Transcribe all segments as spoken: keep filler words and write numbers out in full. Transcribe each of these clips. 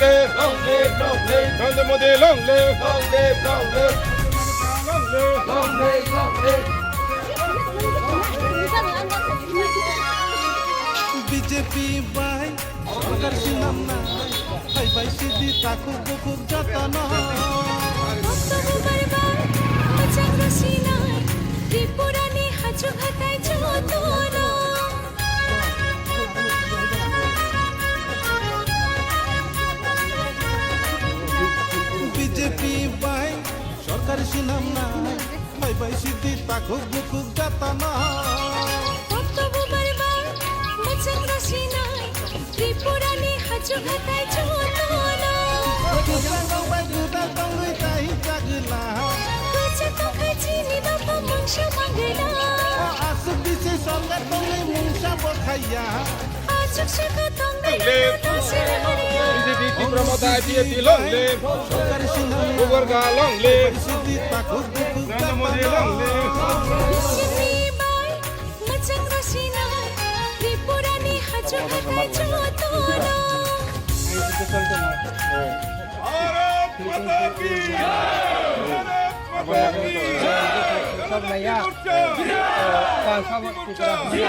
Long live, long live. Narendra Modi, long live. Long live, long live. Long live, long live. B J P bai sorkar sinamna, hai bai sidi takhuk bukhuk jotono. Boktobo barbar, bwchang rw sinai, Tripurani hachuk hatai jotono. B J P bai sorkar sinamna, hai bai sidi takhuk bukhuk jotono. Boktobo barbar, bwchang rw sinai, Tripurani hachuk hatai jotono. Bwskango bai gwdal tongwi tai chagwla. Kwchak tongkha chini bapa mungsa mangwila. O aswk bisi sorkar tongwi mungsa bo khaiya. Aswk swkang tongwi tongsi rwhariya. B J P Tipra Motha I P F T long live. Sorkar sinamna. Gobarga long live. Narendra Modi long live. Chini bai Mwchang rwsina Tripurani hachuk hatai jotono. Bharat Mata Ki! Bharat Mata Ki!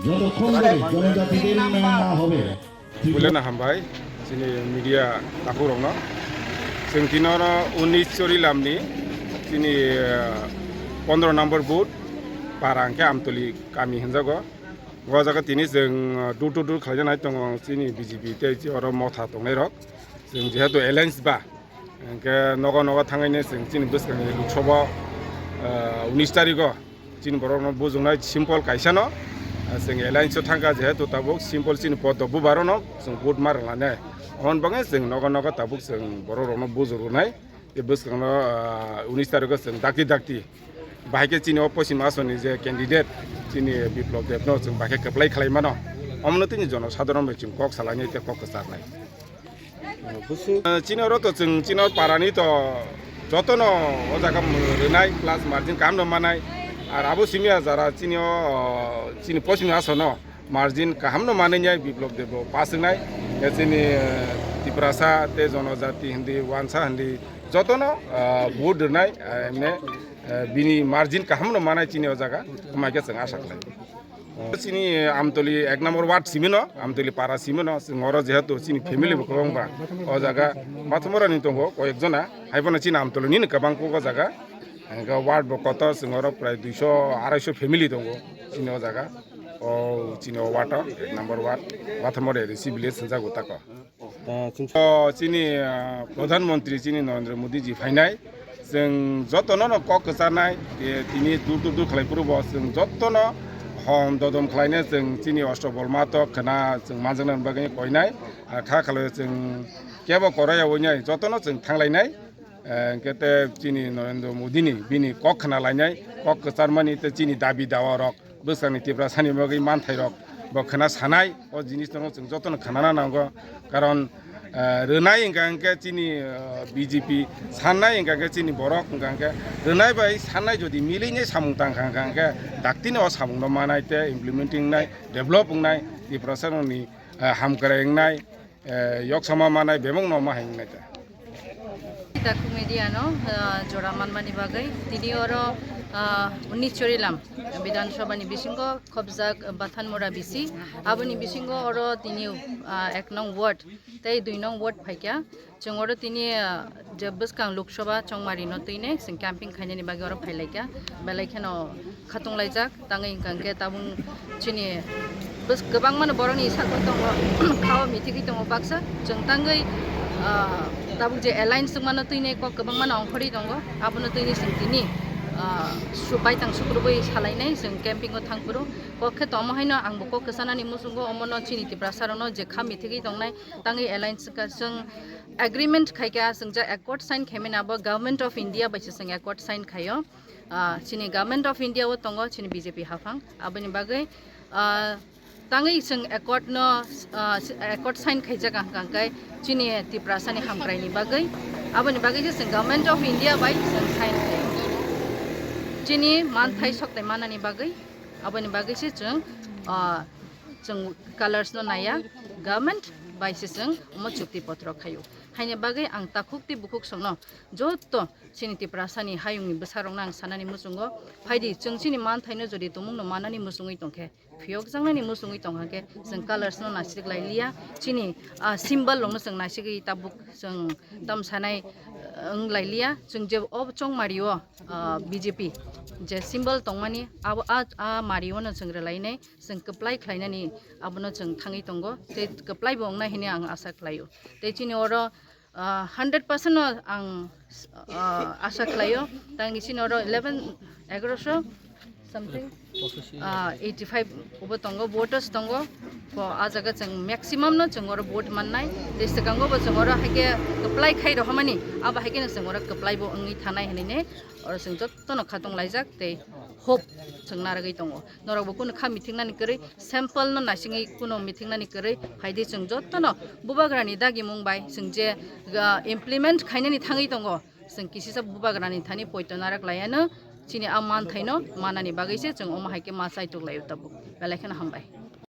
জনগণ জনজাতিদের ন্যায় না হবে। Buileno hambai, chini media takhuk rokno. Chwng tini oro unis Chorilamni chini, eh, pondro number booth, para hwnkhe Amtoli kami hwnjago. O jaga tini chwng, eh, door to door khlaina nai tongo chini B J P tei oro motha tongnai rok. Chwng jehetu alliance ba, hwnkhe nogo nogo thangwi chwng chini bwskangni Lok Sabha, eh, unis tarikh o. Chini borokno bujuknai simple kaisano, ah, chwng alliance o thangkha, jehetu tabuk simple chini poddo bubarono chwng vote ma rwlanai. Aboni bagwi chwng nogo nogo tabuk chwng borok rokno bujurwnai. Tei bwskangno, ah, unis tarikh o chwng dakti dakti. Bahai khe chini o poschim asoni je candidate chini Biplab Deb no chwng bahai khe kwplai khlai mano. Omono tini jono sadharon bai chwng kok salainai tei kok kwcharnai. Busu. Eh, chini oro to chwng chini oro parani to jotono o jaga rwnai plus margin kaham no manai. Ar abo simi a jara chini o, chini poschim asono margin kaham no manai nai Biplab Deb bo pass wngnai. Ya chini, eh, Tiprasa tei Jonojati hindi, Wansa hindi jotono, eh, vote rwnai, eh, emne, eh, bini margin kaham no manai chini o jaga, amai khe chwng asa khlai. Chini Amtoli ek number ward simino, Amtoli para simino, chwng oro jehetu chini family bo kwbang ba. O jaga Bathumorani tongo koyek jona, haiphano chini Amtoli nini kwbang kuk o jaga. Hwnkhe ward bo kotor, chwng oro prai duiso, araiso family tongo chini o jaga. O chini o ward o, ek number ward, Bathumora A D C village hwnjago tako. Eh, chwng- O chini, ah, Pradhan Mantri chini Narendra Modi ji phainai, chwng jotono no kok kwcharnai, eh, tini dur dur dur khlai phuru bo chwng jotono hom dodom khlainai, chwng chini Osto Bolma to khwna chwng manjaknani bagwi koinai, ah, kha khalai chwng kebo koroi ya oinai jotono chwng thanglainai. Eh, hwnkhe tei chini Narendra Modi ni bini kok khna lainai, kok kwcharmani tei chini dabi dawa rok, bwskangni Tiprasani bagwi manthairok bo khna sanai, o jinisno chwng jotono khnana nango. Karon, eh, rwnai hwnkha hwnkhe chini, eh, B J P, sannai hwnkha hwnkhe chini borok hwnkha hwnkhe rwnai bai sannai jodi milinai samung tangkha hwnkha hwnkhe daktino o samungno manai tei implementing wngnai, develop wngnai, Tiprasarokni, eh, hamkrai wngnai, eh, yoksama manai bebakno ma hai wngnai ta. Takhuk media no, eh, jora manmani bagwi tini oro, eh, unis Chorilam Bidhan Sabha ni bisingo khobjak Bathanmura bisi, aboni bisingo oro tini, eh, ek nong ward tei dui nong ward phaikha. Chwng oro tini, ah, je bwskang Lok Sabha Chongmari no twinai chwng camping khainani bagwi oro phailaikha. Belai kheno khatung laijak, tangwi hwnkha hwnkhe tabuk chini bwsk-, kwbangmano borokni sakno tongo, khao mithigwi tongo baksa. Chwng tangwi, ah, tabuk je alliance wngmano twinai kok kwbangmano ongkhorwi tongo, abono twinai chwng tini, ah, su-, baithang sukrubwi salainai chwng camping o thangphuru. Kok khe tomo haino angbo kok kwchanani muchungo omono chini Tiprasa rokno je kha mithigwi tongnai tangwi alliance wngkha chwng agreement khaikha, chwng je accord sign khaimani abo Government of India bai se chwng accord sign khaio. Ah, chini Government of India o tongo chini B J P haphang. Aboni bagwi, ah, tangwi chwng accord no, ah, accord sign khaijak ang kangkai chini Tiprasa ni hamkrai ni bagwi. Aboni bagwi se chwng Government of India bai chwng sign khaio. Chini manthai soktai manani bagwi. Aboni bagwi se chwng, ah, chwng colors no naiya, government bai se chwng omo chukti potro khaio. Haini bagwi ang takhuk tei bukhuk songno joto chini Tiprasani hayungni bwsarokno ang sanani muchungo, phaidi chwng chini manthaino jodi tumungno manani muchungwi tongkhe, phiyokjaknani muchungwi tongkha khe chwng colorsno naisik lai liya, chini, ah, symbolrokno chwng naisigwi tabuk chwng tam sanai, ah, wng lai liya. Chwng je o chongmario, ah, B J P je symbol tongmani abo a, a mariono chwng rwlainai, chwng kwplai khlainani abono chwng thangwi tongo, tei kwplaibo wngnai hwnwi ang asa khlaio. Tei chini oro, ah, hundred percent no ang, ah, asa khlaio. Tangni chini oro eleven, egaroso something, ah, eighty five obo tongo, voters tongo. Ko a jaga chwng maximum no chwng oro vote mannai. Tei swkango bo chwng oro haikhe kwplai khai rohormani, abo haikhe no chwng oro kwplaibo wngwi thanai hwnwi ne oro chwng jotono khatong laijak tei hope chwng narwgwi tongo. Norokbo kunu kha mithingnani kwrwi, sample no naisingwi kunu mithingnani kwrwi, phaidi chwng jotono bubagrani dagimung bai chwng je, ah, implement khainani thangwi tongo, chwng kisisa bubagrani thani poito narak laiano chini a manthaino manani bagwi se chwng omo hai khe ma chaitok laio tabuk. Belai kheno hambai.